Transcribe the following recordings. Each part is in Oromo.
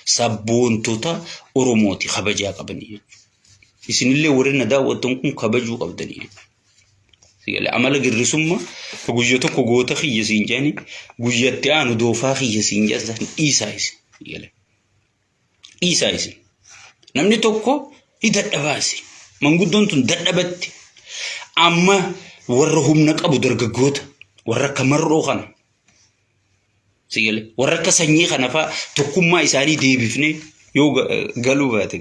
Sabboontota Oromooti kabajaa qabanii jechuudha. Isinillee warri na daawwattan kun kabajuu qabdanii jechuudha. Sigalee amala girrisummaa guyya tokko goota kiyya siin jedhanii guyyatti aanu doofaa kiyya siin jedhan dhiisaa isin. Sigalee dhiisaa isin. Namni tokko ni dadhabaasi. Manguddoon tun dadhabatti. Amma warra humna qabu dargaggoota warra akka mar'oo kana Sigalee warra akka sanyii kana fa'aa tokkummaa isaanii deebifnee yoo galuu baate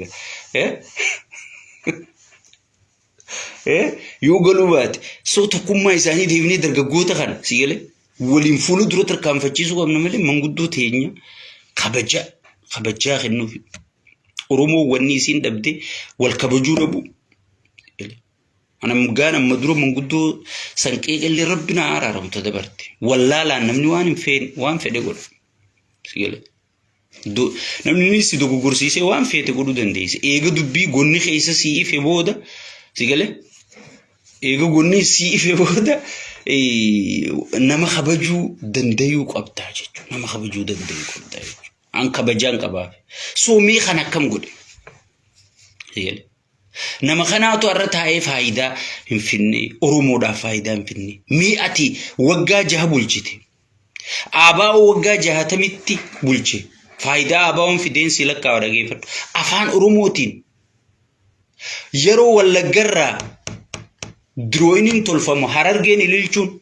yoo galuu baate soo tokkummaa isaanii deebinee dargaggoota kana sigalee waliin fuula dura tarkaanfachiisuu qabna malee manguddoo teenya kabaja kabajaa kennuuf Oromoo wanni isiin dhabde wal kabajuu dhabu. Ana gaan amma dura manguddoo san qeeqallee rabbi na araaramu ta dabarte. Wallaalaan namni waan hin feene waan fedhe godha. Sigalee. Namni inni si dogoggorsiisee waan feete godhuu dandeessa. Eega dubbii gonni keessa sii ife booda sigalee. Eega gonni sii ife booda nama kabajuu dandayuu qabdaa jechuudha. Nama kabajuu dandayuu qabdaa jechuudha. An kabajaan qabaaf. Soomii kan akkam godhe? Sigalee. Nama kanaatu har'a taa'ee faayidaa hin finne, Oromoodhaaf faayidaa hin finne. Mee ati waggaa jaha bulchite. ABO waggaa jahatamitti bulche. Faayidaa ABOn fideen si lakkaawa dhageeffadhu. Afaan Oromootiin yeroo Wallaggarraa dirooyiniin tolfamu Harargeen ililchuun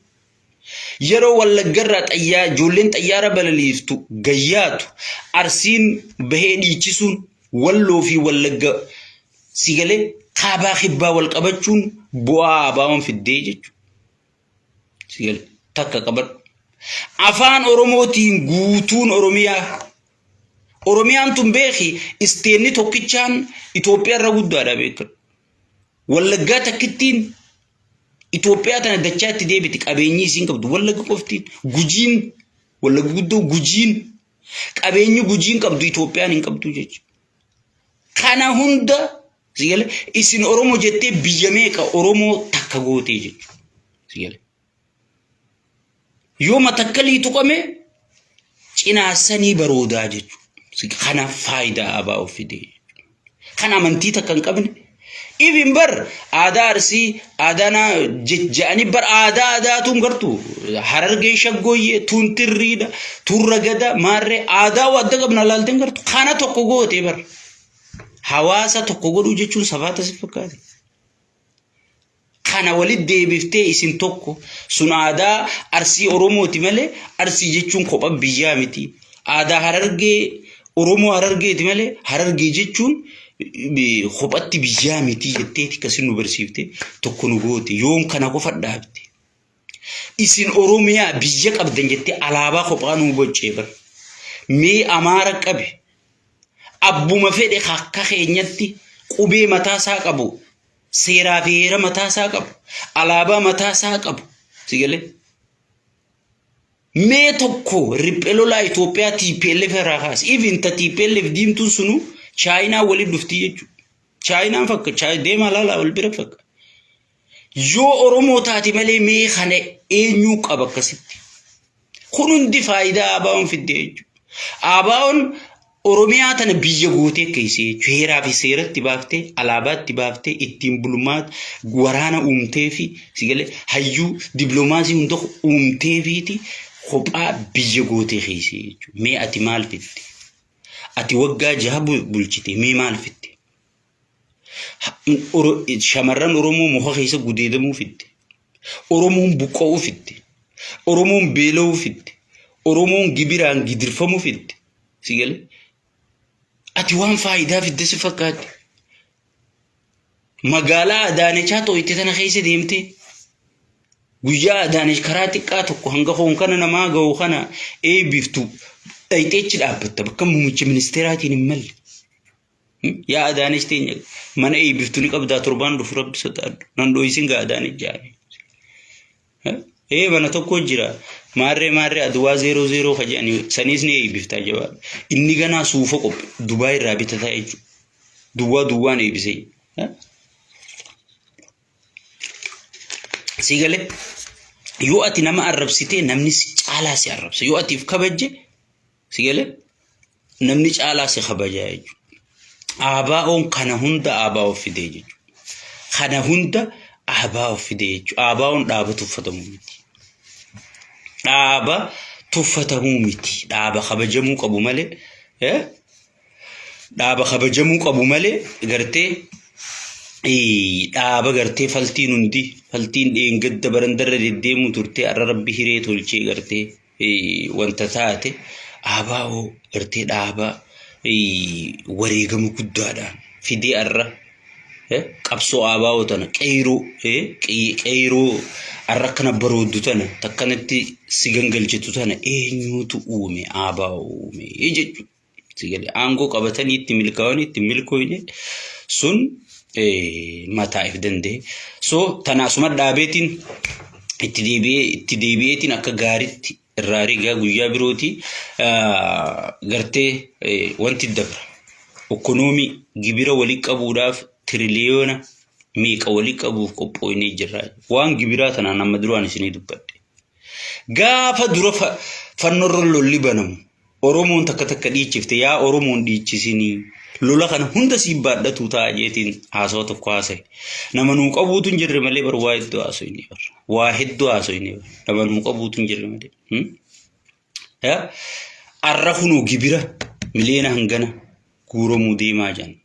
yeroo Wallaggarraa xayyaa ijoolleen xayyaara balaliiftu gayyaatu Arsiin bahee dhiichisuun Walloo fi Wallagga si galee kaabaa kibbaa wal qabachuun bu'aa ABOn fiddee jechuudha. Si galee takka qabadhu. Afaan Oromootiin guutuun Oromiyaa Oromiyaan tun beeki isteenni tokkichaan Itoophiyaa irra guddaadha beekadhu. Wallaggaa takkittiin Itoophiyaa tana dachaa itti deebiti qabeenyi isiin qabdu Wallagga qoftiin Gujiin Wallagga guddoo Gujiin qabeenyi Gujiin qabdu Itoophiyaan hin qabdu jechuudha. Kana hunda sigale isin Oromoo jettee biyya meeqa Oromoo takka gootee jechuudha. Sigale. Yoo matakkalii tuqame cinaassanii baroodaa jechuudha. Kanaaf faayidaa abaa of fidee jechuudha. Kan amantii takka hin qabne. Ibin bar aadaa Arsii aadaa naa jedhanii bar aadaa aadaatuun gartu harargeen shaggooyyee tuun tirriidha tuun ragada maarree aadaa waa adda qabna laalteen gartu kana tokko gootee bar hawaasa tokko godhuu jechuun safaata si fakkaate. Kana walitti deebiftee isin tokko sun aadaa Arsii Oromooti malee Arsii jechuun kopha biyyaa miti. Aadaa Harargee Oromoo Harargeeti malee Harargee jechuun kophatti biyyaa miti jetteeti akkasiin nu barsiifte tokko nu goote yoom kana qofa dhaabde. Isin Oromiyaa biyya qabdan jettee alaabaa kophaa nuu boccee bar. Mee Amaara qabi. Abbuma fedhe akka keenyatti qubee mataa isaa qabu seeraa fi heera mataa isaa qabu, alaabaa mataa isaa qabu. Si galee? Mee tokko riphee lolaa Itoophiyaa TPLF irraa kaase. Even ta TPLF diimtuun sunu Chaayinaa waliin dhufti jechuudha. Chaayinaan fakka deemaa laalaa wal bira fakka. Yoo Oromoo taate malee mee kana eenyuu qaba akkasitti? Kun hundi faayidaa ABOn fidde jechuudha. ABOn Oromiyaa tana biyya gootee keessa jechuudha. Heeraa fi seeratti baaftee, alaabaatti baaftee, ittiin bulmaata waraana uumtee fi sigalee hayyuu dippiloomaasii hunda uumtee fiiti kophaa biyya gootee keessa jechuudha. Mee ati maal fidde? Ati waggaa jaha bulchite mee maal fidde? Shamarran Oromoo muka keessa gudeedamuu fidde. Oromoon buqqa'uu fidde. Oromoon beela'uu fidde. Oromoon gibiraan gidirfamuu fidde. Si galee? Ati waan faayidaa fidde si fakkaatti. Magaalaa Adaanechaa tooyte tana keessa deemtee guyyaa Adaanech karaa xiqqaa tokko hanga koon kana namaa ga'u kana eebbiftu dhayxee achi dhaabbatta bakka muummicha ministeeraatiin hin malle. Yaa Adaanech teenya mana eebbiftu ni qabdaa torbaan dhufu rabbi sodaadhu. Nan dhooysin gaa Adaanech jaanii. Ee mana tokko jira. Maarree maarree aduwaa zeeroo zeeroo ka jedhani saniis ni eebbiftaa jabaadha. Inni ganaa suufa qophe Dubaay irraa bitataa jechuudha. Duwwaa duwwaan eebbisee. Si galee yoo ati nama arrabsitee namni si caalaa si arrabsa. Yoo ati if kabajje si galee Namni caalaa si kabajaa jechuudha. ABO'n kana hunda ABO fidee jechuudha. Kana hunda ABO fidee jechuudha. ABO'n dhaaba tuffatamuu miti. Dhaaba tuffatamuu miti. Dhaaba kabajamuu qabu malee dhaaba kabajamuu qabu malee gartee dhaaba gartee faltiin hundi faltiin dheengadda barandarra deddeemuu turtee har'a rabbi hiree tolchee gartee wanta taate ABO gartee dhaaba wareegama guddaadhaan fidee har'a qabsoo ABO tana qeyroo qeyroo har'a akkana barooddu tana takkanatti si gangalchitu tana eenyuutu uume ABO uume jechuudha. Sigale aangoo qabatanii itti milkaa'anii itti milkooyne sun mataa if danda'e. So tana asuma dhaabeetiin itti deebi'ee itti deebi'eetiin akka gaariitti irraa rigaa guyyaa birooti gartee wanti dabra. Okonoomii gibira walii qabuudhaaf tiriliyoona meeqa walii qabuuf qophooynee jirra. Waan gibiraa tanaan amma duraan isinii dubbadhe. Gaafa dura fannorra lolli banamu Oromoon takka takka dhiichifte yaa Oromoon dhiichisinii lola kana hunda siif baadhatu ta'a jeetiin haasawa tokko haasaye. Nama nuu qabuutu hin jirre malee bar waa hedduu haasoyne bar. Waa hedduu haasoyne bar. Nama nuu qabuutu hin jirre malee. Arra kunoo gibira miliyoona hangana guuramuu deemaa jiran.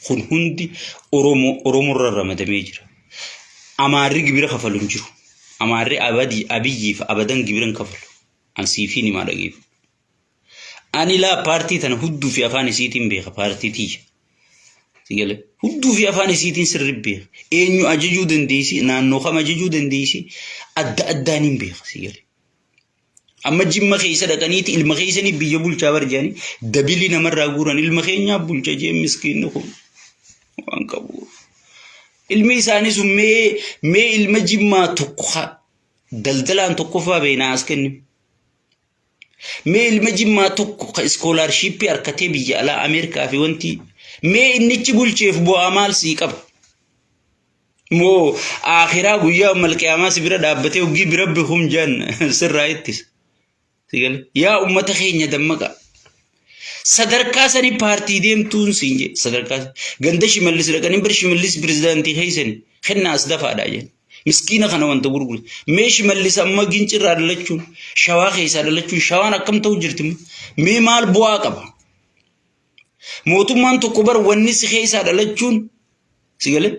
Kun hundi Oromoo Oromoorra ramadamee jira. Amaarri gibira kafalu hin jiru. Amaarri abadii abiyyiif abadan gibira hin kafalu. An siifiin himaa dhageeffu. Ani laa paartii tana hudduu fi afaan isiitiin beeka paartii tiyya. Sigale hudduu fi afaan isiitiin sirri beeka. Eenyu ajajuu dandeessi naannoo kam ajajuu dandeessi adda addaan hin beeka sigale. Amma jimma keessa dhaqaniiti ilma keessanii biyya bulchaa bar jedhanii dabilii namarraa guuran ilma keenyaa bulcha jee miskiinni kun waan qabu. Ilmi isaanii sun mee mee ilma jimmaa tokko daldalaan tokkoffaa beeknaa as kenni. Mee ilma jimmaa tokko ka iskoolaarshiippii harkatee biyya alaa Ameerikaa fi wanti mee innichi bulcheef bu'aa maal sii qaba? Moo akhiraa guyyaa malqiyaamaa si bira dhaabbatee hoggii bira bikum jaan sirraa ittisa. Si gale? Yaa ummata keenya dammaqa. Sadarkaa sani paartii deemtuun siin jedhe sadarkaa ganda shimallis dhaqanii bar shimallis pirezidaantii keessani kennaa as dafaadhaa jedhan. Miskiina kana wanta gurguru. Mee shimallis amma gincirraa dhalachuun shawaa keessaa dhalachuun shawaan akkam ta'u jirti mee maal bu'aa qaba? Mootummaan tokko bar wanni si keessaa dhalachuun si galee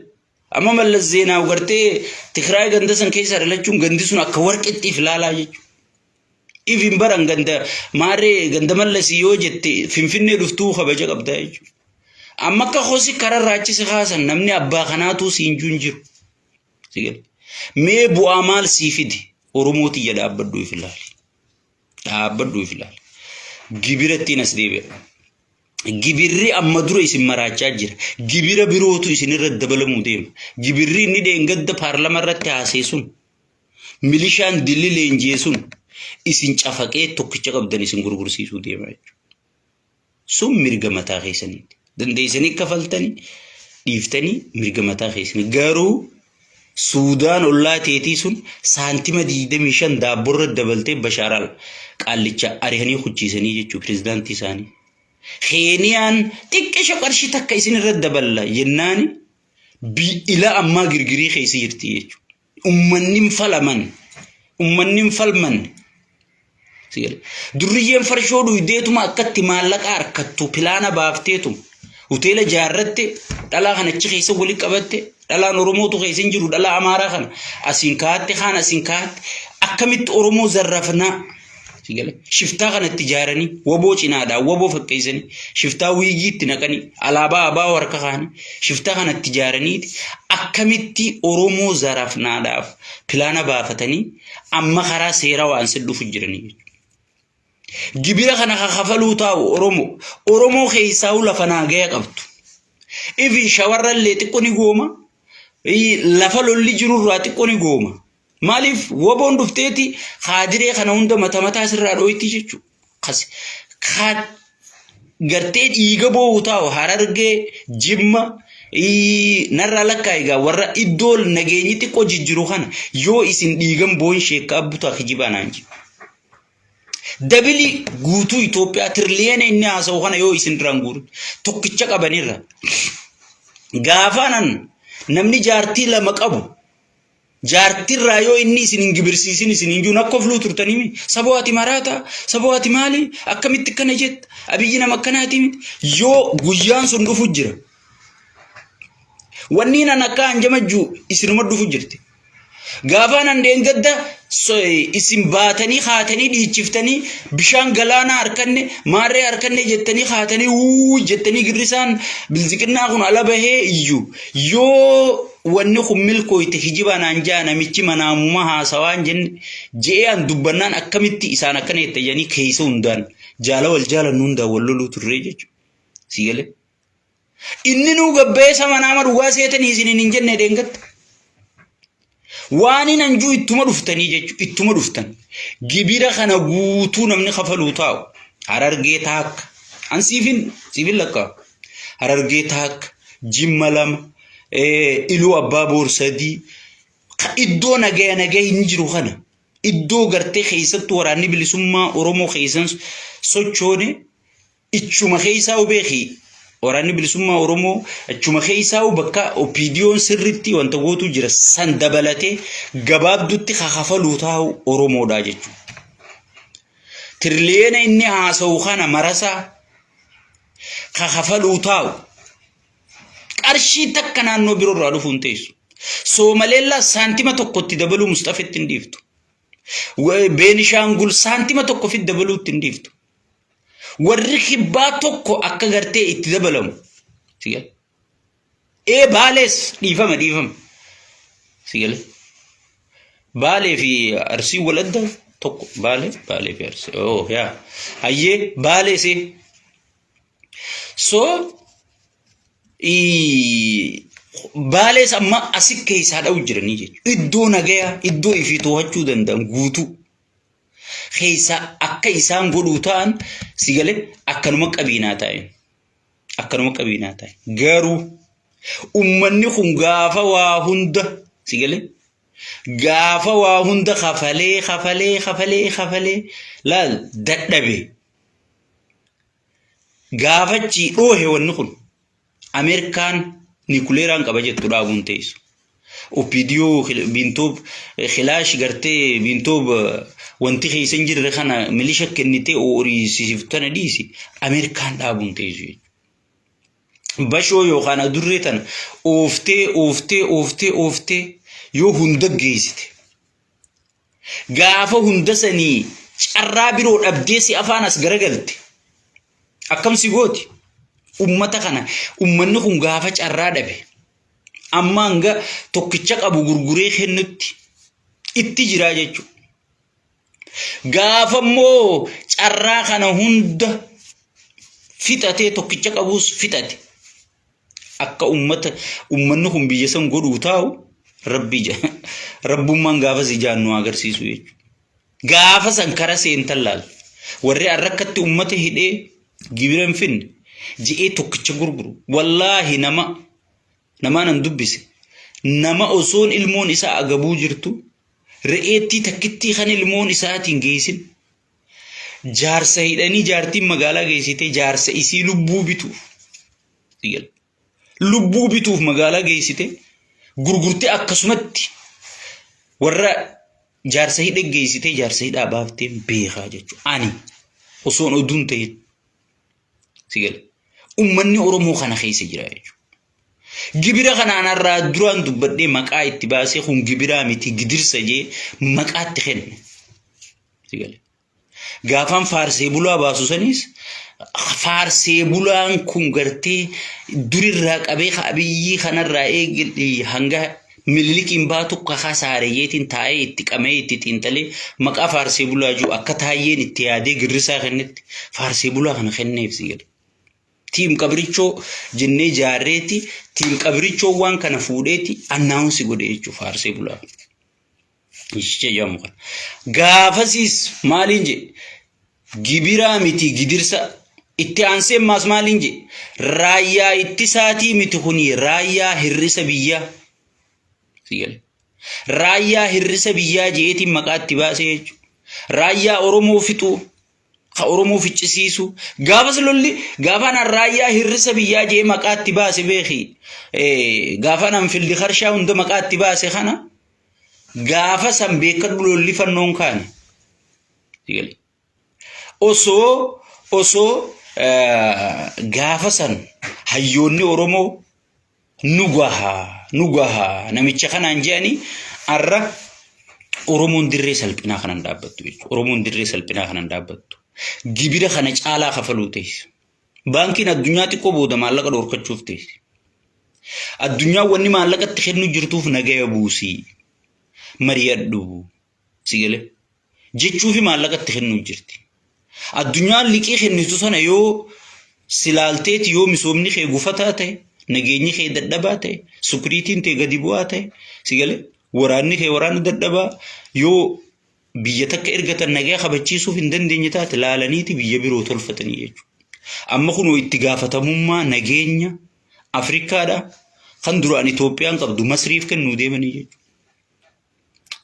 amma Mallas Zeenaaw gartee Tigraay ganda san keessaa dhalachuun gandi sun akka warqeetti if ilaalaa jechuudha. If hin baran ganda maarree ganda Mallasii yoo jette Finfinnee dhuftuu kabaja qabdaa jechuudha. Amma akka hosi kararraa achi si kaasan namni abbaa kanaatuu siin jiru hin jiru. Si galee mee bu'aa maal sii fide Oromoo tiyya dhaabbadhu if ilaali. Dhaabbadhu if ilaali. Gibira ittiin as deebi'a. Gibirri amma dura isin maraachaa jira. Gibira birootu isinirra dabalamuu deema. Gibirri inni dheengadda paarlama irratti haasee sun milishaan dilli leenji'e sun isin cafaqee tokkicha qabdan isin gurgursiisuu deema jechuudha. Sun mirga mataa keessaniiti. Dandeessanii kafaltanii dhiiftanii mirga mataa keessanii. Garuu Suudaan ollaa teetii sun saantima 25 daabborra dabaltee Bashaar qaallicha arihanii kuchiisanii jechuu pirezidaantii isaanii. Keeniyaan xiqqisho qarshii takka isin irra daballa jennaani ila ammaa girgirii keessa jirti jechuudha. Ummanni hin falaman. Ummanni hin falman. Durriyyeen farshoo dhuydeetuma akkatti maallaqa harkattu pilaana baafteetuma. Hoteela jaarratte dhalaa kana achi keessa wali qabatte dhalaan Oromootu keessa hin jiru dhalaa Amaaraa kana asiin kaa'atte kaan asiin kaa'atte akkamitti Oromoo zarrafnaa Shiftaa kana itti ijaaranii waboo cinaadhaan waboo fakkeessanii shiftaa wiigii itti naqanii alaabaa abaa'oo harka kaa'anii shiftaa kana itti ijaaraniiti akkamitti Oromoo zarafnaadhaaf pilaana baafatanii amma karaa seeraa waan si dhufu jiranii jechuudha. Gibira kana ka kafaluu taa'u Oromoo Oromoo keessaa'uu lafa naagaya qabdu. Ifin shawarrallee xiqqoo ni gooma. Lafa lolli jirurraa xiqqoo ni gooma. Maaliif waboon dhufteeti kaadiree kana hunda mata mataa sirraa dhooyti jechuudha. Kas ka gartee dhiiga boo'u taa'u harargee jimma narraa lakkaa egaa warra iddoo nageenyi xiqqoo jijjiru kana yoo isin dhiigan boo'in sheekka abbutaa kijibaa naan jedhu. Dabilii guutuu Itoophiyaa tiriliyoona inni haasa'u kana yoo isin irraan guuru tokkicha qabanirra. Gaafaanan namni jaartii lama qabu jaartirraa yoo inni isin hin gibirsiisin isin hin jiru akka ofluu turtanii mi? Saboo ati maraata, saboo ati maali? Akkamitti akkana jetta? Abiyyi nama akkanaati miti. Yoo guyyaan sun dhufu jira. Wanni nan akka hanjamajju isinuma dhufu jirti. Gaafaan an dheengadda isin baatanii kaatanii dhiichiftanii bishaan galaanaa harkanne maarree harkanne jettanii kaatanii wuu jettanii girrisaan bilziqinnaa kun ala bahee iyyu yoo wanni kun milkooyte kijibaa naan jaa namichi manaamuma haasawaan jenne je'ee an dubbannaan akkamitti isaan akkana jette jedhanii keessa hundaan jaala wal jaalannu hundaan wal loluu turree jechuudha. Si galee? Inni nuu gabbayee sama naama dhugaa seetanii isiniin hin jenne dheengatta. Waan hin anjuu ittuma dhuftanii jechuudha. Ittuma dhuftan. Gibira kana guutuu namni kafaluu taa'u. Harargee taakka. An siifin siifin lakkaa. Harargee taakka. Jimma lama. Iluu abbaa boor sadii. Iddoo nagaya nagaya hin jiru kana. Iddoo gartee keessattuu waraanni bilisummaa Oromoo keessan sochoone Ichuma keessaa'u beeki waraanni bilisummaa Oromoo achuma keessaa'u bakka OPDOn sirriitti wanta gootuu jira san dabalatee gabaabdutti kakafaluu taa'u Oromoodha jechuudha. Tiriliyeena inni haasa'u kana marasaa kakafaluu taa'u qarshii takka naannoo biroo irraa dhufuu hin teessu. Soomaleellaa saantima tokkotti dabaluu Musxafetti hin dhiiftu. Beenishaangul saantima tokko fi dabaluutti hin dhiiftu. Warri kibbaa tokko akka gartee itti dabalamu. Si gale? Ee Baalees dhiifama dhiifama. Si gale? Baalee fi Arsii wal adda tokko Baalee Baalee fi Arsii. Oh yaa. Hayyee Baalee see. So Baalees amma asi keessaa dha'u jiranii jechuudha. Iddoo nagayaa iddoo ifii to'achuu danda'an guutuu. Keessa akka isaan godhuu ta'an si galee akkanuma qabiinaa taa'in. Akkanuma qabiinaa taa'in. Garuu ummanni kun gaafa waa hunda si galee gaafa waa hunda kafalee kafalee kafalee kafalee laal dadhabe gaafachi dhoohe wanni kun Ameerikaan nikuleeraan qaba jettu dhaabuun teessu. OPDO biintoob kilaash gartee biintoob wanti keessa hin jirre kana milisha kennitee horiisiif tana dhiisi Ameerikaan dhaabuun teessu jechuudha. Bashoo yookaan adurree tana ooftee ooftee ooftee ooftee yoo hunda geessite Gaafa hunda sanii carraa biroo dhabdee si afaan as garagalte. Akkam si gooti? Ummata kana ummanni kun gaafa carraa dhabe amma hanga tokkicha qabu gurguree kennutti itti jiraa jechuudha. Gaafa immoo carraa kana hunda fixatee tokkicha qabus fixate. Akka ummata ummanni kun biyya san godhuu taa'u rabbi rabbummaan gaafas ijaan nu agarsiisu jechuudha. Gaafa san kara seentan laal. Warri har'a akkatti ummata hidhee gibira hin finne je'ee tokkicha gurguru. Wallaahi nama namaan an dubbise. Nama osoon ilmoon isaa agabuu jirtu re'eettii takkittii kan ilmoon isaatiin geessin Jaarsa hidhanii jaartiin magaalaa geessitee jaarsa isii lubbuu bituuf. Lubbuu bituuf magaalaa geessite gurgurtee akkasumatti warra jaarsa hidhe geessitee jaarsa hidhaa baaftee beekaa jechuudha. Ani osoon oduun ta'in si gala. Uummanni Oromoo kana keessa jira jechuudha. Gibira kanaan har'aa duraan dubbadhee maqaa itti baasee kun gibiraa miti gidirsa jee maqaa itti kenne. Si gale. Gaafaan faarsee bulaa baasu saniis faarsee bulaan kun gartee durirraa qabee abiyyii kanarraa eegale hanga mililikiin baatu kakaa saareeyyeetiin taa'ee itti qamee itti xiinxalee maqaa faarsee bulaa jiru akka taayyeen itti yaadee girrisaa kennetti faarsee bulaa kana kenneef si gale. Tiim qabrichoo jennee jaarreeti tiim qabrichoo waan kana fuudheeti annaawunsi godhe jechuudha faarsee bulaa. Ishicha jedhamu kana. Gaafasiis maaliin jedhe? Gibiraa miti gidirsa. Itti aansee ammaas maaliin jedhe? Raayyaa ittisaatii miti kuni raayyaa hir'isa biyyaa. Si gale. Raayyaa hir'isa biyyaa je'eetiin maqaa itti baasee jechuudha. Raayyaa Oromoo fixuu. Ka Oromoo ficcisiisu. Gaafas lolli gaafaan an raayyaa hirrisa biyyaa jee maqaa itti baase beeki. Gaafaan an fildi karshaa hunda maqaa itti baase kana gaafa san beekadhu lolli fannoon kaane. Osoo osoo gaafa san hayyoonni Oromoo nu gaha nu gaha namicha kanaan je'anii arra Oromoon dirree salphinaa kanan dhaabbattu jechuudha. Oromoon dirree salphinaa kanan dhaabbattu. Gibira kana caalaa kafaluu teessi. Baankiin addunyaa xiqqoo booda maallaqa dhoorkachuuf teessi. Addunyaan wanni maallaqa itti kennu jirtuuf nagaya buusii. Mari'adhu. Si galee? Jechuufi maallaqa itti kennuu jirti. Addunyaan liqii kennitu sana yoo silaalteeti yoo misoomni kee gufataa ta'e, nageenyi kee dadhabaa ta'e, sukuriitiin ta'e gadi bu'aa ta'e, si galee waraanni kee waraana dadhabaa yoo biyya takka ergatan nagaa kabachiisuuf hin dandeenye taate laalaniiti biyya biroo tolfatanii jechuudha. Amma kunoo itti gaafatamummaa nageenya Afrikaadha kan duraan Itoophiyaan qabdu Masriif kennuu deemanii jechuudha.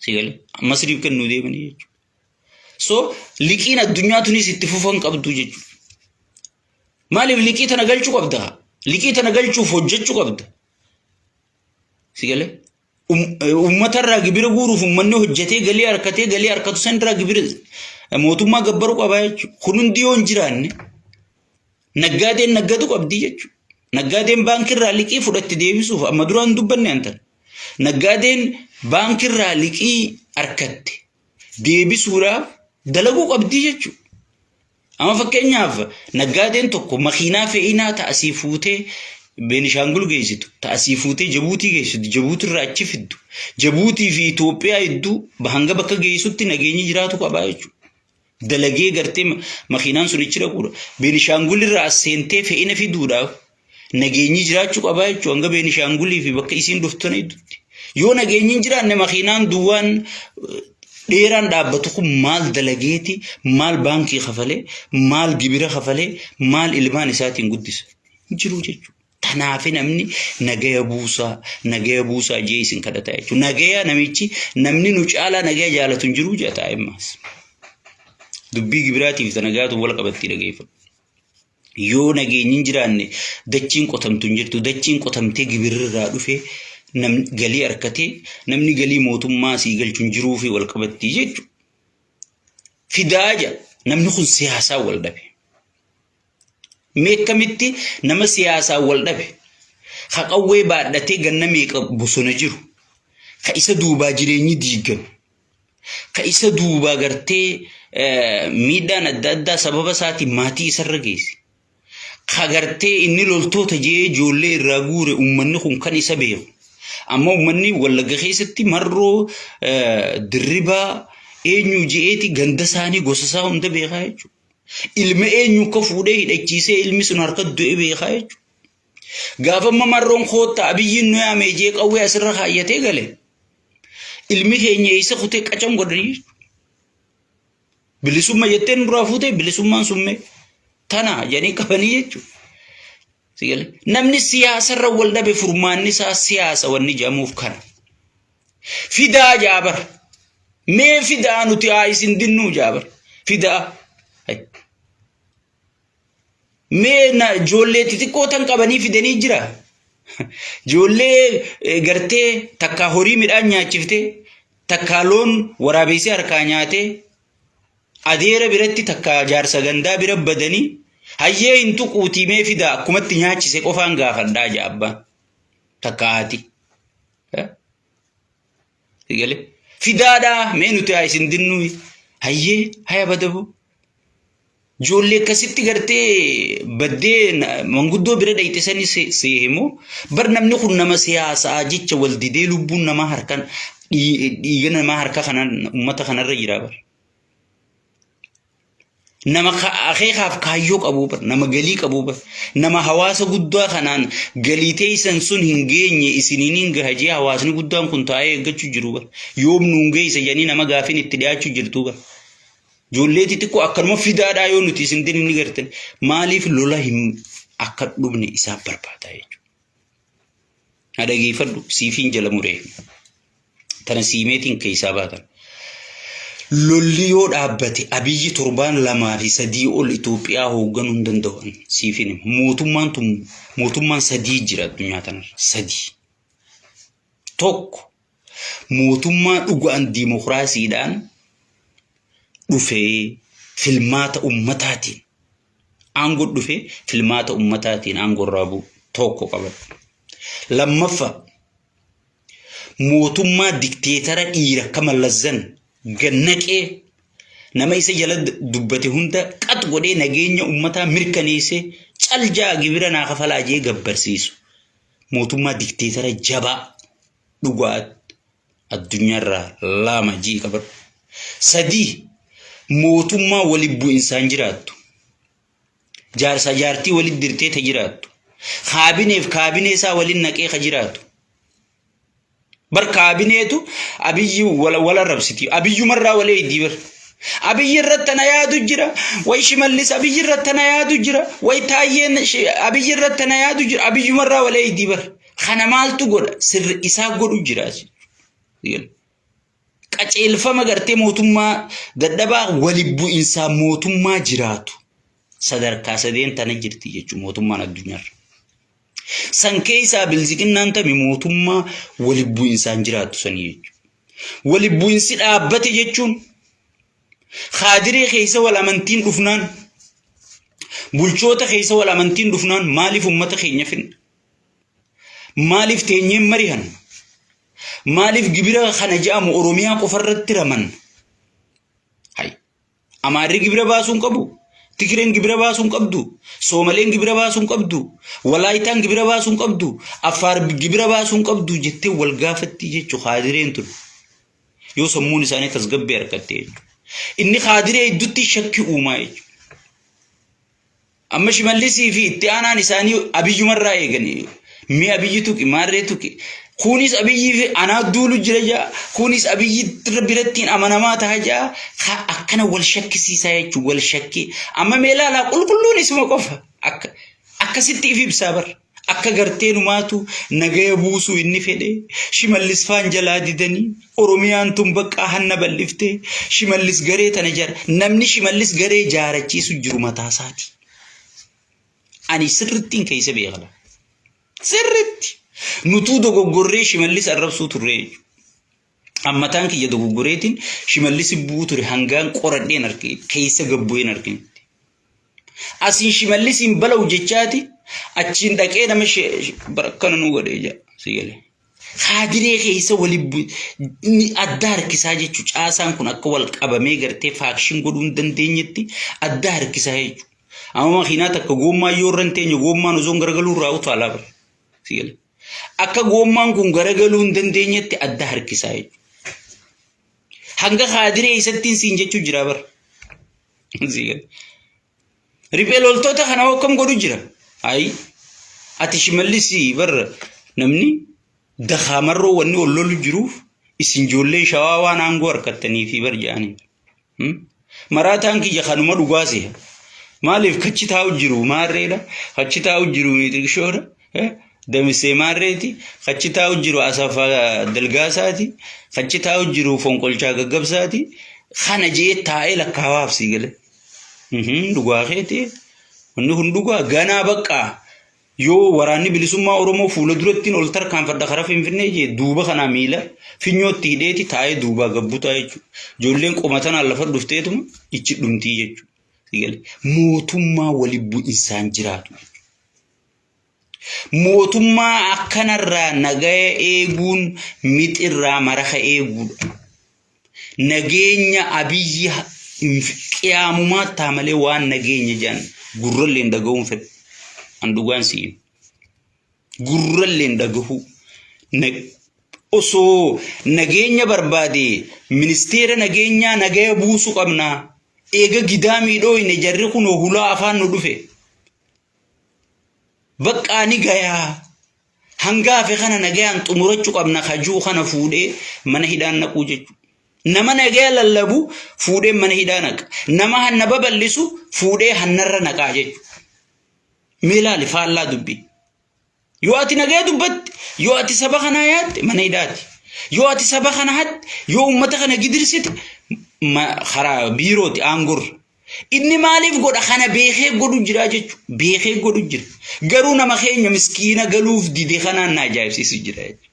Si galee Masriif kennuu deemanii jechuudha. So liqiin addunyaa tunis itti fufan qabdu jechuudha. Maaliif liqii tana galchuu qabda? Liqii tana galchuuf hojjechuu qabda. Si galee uummata irraa gibira guuruuf uummanni hojjetee galii harkatee galii harkatu san irraa gibira mootummaa gabbaruu qaba jechuudha. Kun hundi yoo hin jiraanne Naggaadeen naggadu qabdi jechuudha. Naggaadeen baankiirraa liqii fudhatte deebisuuf amma duraan hin dubbanne antan. Naggaadeen baankiirraa liqii arkatte deebisuudhaaf dalaguu qabdi jechuudha. Amma fakkeenyaaf naggaadeen tokko makiinaa fe'inaa ta'asii fuutee Beenishaangul geessitu, ta'asii fuutee Jabuutii geessitu, Jabuutirraa achi fiddu, Jabuutii fi Itoophiyaa hedduu hanga bakka geessutti nageenyi jiraatu qabaa jechuudha. Dalagee gartee makiinaan sun achi dhaquudha. Beenishaangul irraa as seentee fe'ina fiduudhaaf nageenyi jiraachuu qabaa jechuudha. Hanga Beenishaangulii fi bakka isiin dhuftu sana gidduutti. Yoo nageenyi hin jiraanne makiinaan duwwaan dheeraan dhaabbatu kun maal dalageeti, maal baankii kafalee, maal gibira kafalee, maal ilmaan isaatiin guddisa. Hin jiru jechuudha. Tanaafi namni nagaya buusaa, nagaya buusaa jee isin kadhataa jechuudha. Nagaya namichi namni nu caalaa nagaya jaalatu hin jiru jedha taa'immaas. Dubbii gibiraatiif ta nagaatu wal qabattii dhageeffadhu. Yoo nageenyi hin jiraanne dachiin qotamtu hin jirtu. Dachiin qotamtee gibirri irraa dhufee namni galii argatee namni galii mootummaa sii galchu hin jiruu fi wal qabattii jechuudha. Fidaa jedha namni kun siyaasaa wal dhabe. Mee akkamitti nama siyaasaan wal dhabe, ka qawwee baadhatee ganna meeqa bosona jiru, ka isa duubaa jireenyi diigame, ka isa duubaa gartee miidhaan adda addaa sababa isaatiin maatii isarra geesse, ka gartee inni loltoota je'ee ijoollee irraa guure uummanni kun kan isa beeku. Amma uummanni Wallagga keessatti marroo dirribaa eenyu je'eeti ganda isaanii gosa isaa hunda beekaa jechuudha. Ilma eenyu akka fuudhee hidhachiisee ilmi sun harka du'e beekaa jechuudha. Gaafa amma marroon koottaa abiyyiin nu yaamee jee qawwee asirra kaayyatee gale. Ilmi keenya eessa kutee qacam godhanii jechuudha. Bilisumma jettee nu duraa fuutee bilisummaan summee tana jedhanii qabanii jechuudha. Namni siyaasarra wal dhabe furmaanni isaa siyaasa wanni jedhamuuf kana. Fidaa jaabar. Mee fidaa nuti haa isin dinnuu jaabar. Fidaa. Mee na ijoollee xixiqqoo tan qabanii fidanii jira. Ijoollee gartee takkaa horii midhaan nyaachiftee takkaa loon waraabessee harkaa nyaatee adeera biratti takkaa jaarsa gandaa bira badanii hayyee hin tuquutii mee fidaa akkumatti nyaachise qofaan gaafadhaa jaa abbaan takkaa haati. Sigale fidaadhaa mee nuti haa isin dinnuu hayyee haya badaboo. Ijoollee akkasitti gartee baddee manguddoo bira dhayxe sani seehe moo bar namni kun nama siyaasaa jecha wal didee lubbuun namaa harkan dhiiga namaa harka kanaan uummata kanarra jira bar. Nama akeekaaf kaayyoo qabuu bar nama galii qabuu bar nama hawaasa guddaa kanaan galii teessan sun hin geenye isiniin hin gaha jee hawaasni guddaan kun taa'ee eeggachuu jiru bar yoom nuun geessa jedhanii nama gaafiin itti dhiyaachuu jirtu bar. Ijoollee xixiqqoo akkanuma fidaadhaa yoo nuti isin dinin ni gartan maaliif lola hin akka dhumne isaan barbaada jechuudha. Na dhageeffadhu siifiin jala muree tana siimeetiin keessaa baatan. Lolli yoo dhaabbate Abiyyi torbaan lamaa fi sadii ol Itoophiyaa hoogganuu hin danda'u. Siif hin hima. Mootummaan tun mootummaan sadii jira addunyaa tanarra. Sadii. Tokko mootummaa dhugaan diimokiraasiidhaan dhufee filmaata ummataatiin aangoo dhufee filmaata ummataatiin aangoo irraa bu'u tokko qabadhu. Lammaffaa mootummaa dikteetara dhiira akka Mallazzan gannaqee nama isa jala dubbate hunda qax godhee nageenya ummataa mirkaneessee caljaa gibira naa kafalaa jee gabbarsiisu. Mootummaa dikteetara jabaa dhugaa addunyaarraa lama jii qabadhu. Sadii mootummaa waliin bu'insaan jiraattu. Jaarsa jaartii waliin dirtee ta jiraattu. Kaabineef kaabinee isaa waliin naqee ka jiraatu. Bar kaabineetu Abiyyi wal wal arrabsiti. Abiyyumarraa wal eegdii bar. Abiyyi irratti na yaadu jira. Way Shimallis Abiyyi irratti na yaadu jira. Way Taayyeen Abiyyi irratti na yaadu jira. Abiyyumarraa wal eegdii bar. Kana maaltu godha? Sirri isaa godhu jira. Qaceelfama gartee mootummaa dadhabaa wali bu'insaa mootummaa jiraatu. Sadarkaa sadeen tana jirti jechuudha mootummaan addunyaarra. San keessaa bilziqinnaan tami mootummaa wali bu'insaan jiraattu sanii jechuudha. Wali bu'insi dhaabbate jechuun kaadiree keessa wal amantiin dhufnaan bulchoota keessa wal amantiin dhufnaan maaliif uummata keenya finna? Maaliif teenyeen mari'anna? Maaliif gibira kana jedhamu Oromiyaa qofarratti ramanna? Hay. Amaarri gibira baasuu hin qabu. Tigireen gibira baasuu hin qabdu. Soomaleen gibira baasuu hin qabdu. Walaayitaan gibira baasuu hin qabdu. Affaar gibira baasuu hin qabdu jettee wal gaafatti jechuudha kaadireen tun. Yoo sammuun isaanii tasgabbii argatte jechuudha. Inni kaadiree gidduutti shakkii uumaa jechuudha. Amma Shimallisii fi itti aanaan isaanii Abiyyumarraa eegani. Mee Abiyyi tuqi, maarree tuqi. Kunis Abiyyii fi anaa duulu jira jaa. Kunis Abiyyi birattiin amanamaa ta'a jaa. Akkana wal shakkisiisaa jechuun wal shakkii. Amma mee ilaalaa qulqulluun isuma qofa. Akka akkasitti if ibsaa bara. Akka gartee numaatu nagaya buusuu inni fedhe Shimallis faan jalaa didanii Oromiyaan tun baqqaa hanna bal'ifte Shimallis garee tana jara namni Shimallis garee jaarachiisu jiru mataa isaati. Ani sirrittiin keessa beekala. Sirritti. Nutuu dogoggorree Shimallis arrabsuu turree jechuudha. Ammataan kiyya dogoggoreetiin Shimallis bu'uu ture hangaan qoradheen arge keessa gabbu'een arginetti. Asiin Shimallisiin bala'u jechaati achiin dhaqee nama akkana nu godhee jira si galee. Kaadiree keessa wali inni adda harkisaa jechuudha. Caasaan kun akka wal qabamee gartee faakshin godhuu hin dandeenyetti adda harkisaa jechuudha. Amma makiinaa takka goommaa yoo irra hin teenye goommaan osoo hin garagaluu irraa utaalaa bara. Si galee. Akka goommaan kun garagaluu hin dandeenyetti adda harkisaa jechuudha. Hanga kaadiree isattiin siin jechuu jira bara. Riphee loltoota kana hoo akkam godhu jira? Ayi ati Shimallis bar namni dakaamarroo wanni ol lolu jiruuf isin ijoolleen shawaa waan aangoo harkattanii fi bar jedhanii. Maraataan kiyya kanuma dhugaa si'a. Maaliif kachi taa'u jiru maarreedha? Kachi taa'u jiru miixiqshoodha? Damisee maarreeti? Kachi taa'u jiru Asaffaa Dalgaasaati? Kachi taa'u jiru Fonqolchaa Gaggabsaati? Kana jee taa'ee lakkaawaaf sii galee. Dhugaa keeti. Wanni kun dhugaa ganaa baqqaa. Yoo waraanni bilisummaa Oromoo fuula durattiin ol tarkaanfadha karaa Finfinnee jee duuba kanaa miila finyootti hidheeti taa'ee duubaa gabbutaa jechuudha. Ijoolleen qoma tanaan lafa dhufteetuma ichi dhumtii jechuudha. Sii galee. Mootummaa wali bu'insaan jiraatu jechuudha. Mootummaa akkanarraa nagaya eeguun mixirraa maraka eeguudha. Nageenya Abiyyi qiyaamumaa taa malee waan nageenya jedhan gurrallee hin dhagahuun fedhu. An dhugaan si hima. Gurrallee hin dhagahuu. Osoo nageenya barbaade ministeera nageenyaa nagaya buusu qabna. Eega gidaamii dhooyne jarri kunoo hulaa afaan nu dhufe. Baqqaa ni gayaa. Hanga hafe kana nagayaan xumurachuu qabna kajuu kana fuudhee mana hidhaan naquu jechuudha. Nama nagaya lallabu fuudhee mana hidhaa naqa. Nama hanna babal'isu fuudhee hannarra naqaa jechuudha. Mee ilaali faallaa dubbii. Yoo ati nagaya dubbatte, yoo ati saba kanaa yaadde mana hidhaati. Yoo ati saba kana hatte, yoo uummata kana gidirsite Karaa biirooti aangorra. Inni maaliif godha kana beekee godhu jira jechuudha. Beekee godhu jira. Garuu nama keenya miskiina galuuf dide kanaan na ajaa'ibsiisu jira jechuudha.